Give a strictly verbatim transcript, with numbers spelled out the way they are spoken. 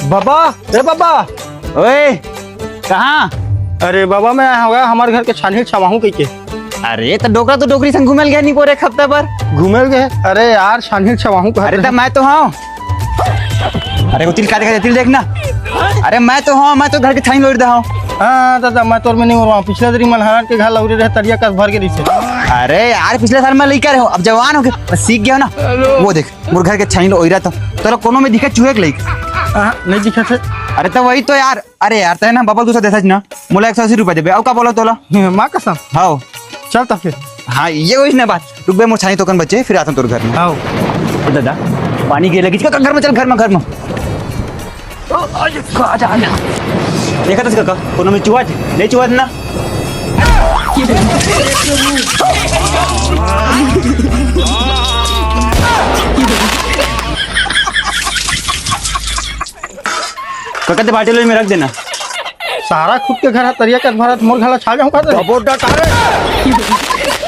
बाबा, ए बाबा। ओए, कहाँ? अरे बाबा, मैं आया हूँ, हमारे घर के छानही छवाहूँ कहिके। अरे, त डोकरा तो डोकरी संग घूमेल गए नहीं पूरे एक हफ्ता भर। घूमेल गए? अरे यार, छानही छवाहूँ कहत अरे, रहे। तब मैं तो हूँ। अरे, वो तिल का देखा, तिल देखना। अरे, मैं तो हूँ, मैं तो घर के छानही ओइर दे हूँ। हाँ, दादा, मैं तोर में नहीं ओरवाहूँ। पिछले दरी मल्हारन के घर लौरे रहे, तरिया कस भर के रहिसे। अरे यार, पिछले साल मैं लइका रहे हूँ, अब जवान हो गए, मैं सीख गया हूँ ना। वो देख, मोर घर के छानही ओइरा तो, तोला कोनो में दिखे चूहे के लइका? हाँ, नहीं दिखत हे। अरे तो वही तो यार, अरे यार, तैं ना बबल दूसरा देथा ना, मोला एक सौ अस्सी रुपया देबे, अउ का बोला तोला? माँ कसम। हाँ। चल तो फिर। हाँ, ये वही ना बात। रुक बे, मोर छानही तोकन बचे, फिर आता तोर घर में। हाँ। ए दादा, पानी गिरे लगी, घर में चल, घर में, घर में। ओ, आ जा, आ जा, आ जा। देखा तो इसका का, कोनो में चूहा हे? नहीं चूहा हे ना? काका, ते बाल्टी लो, में रख देना। सारा खुद के घर हा तरिया कस भरत, मोर घर ला छान जाहूँ का रे? डबो डटा रे।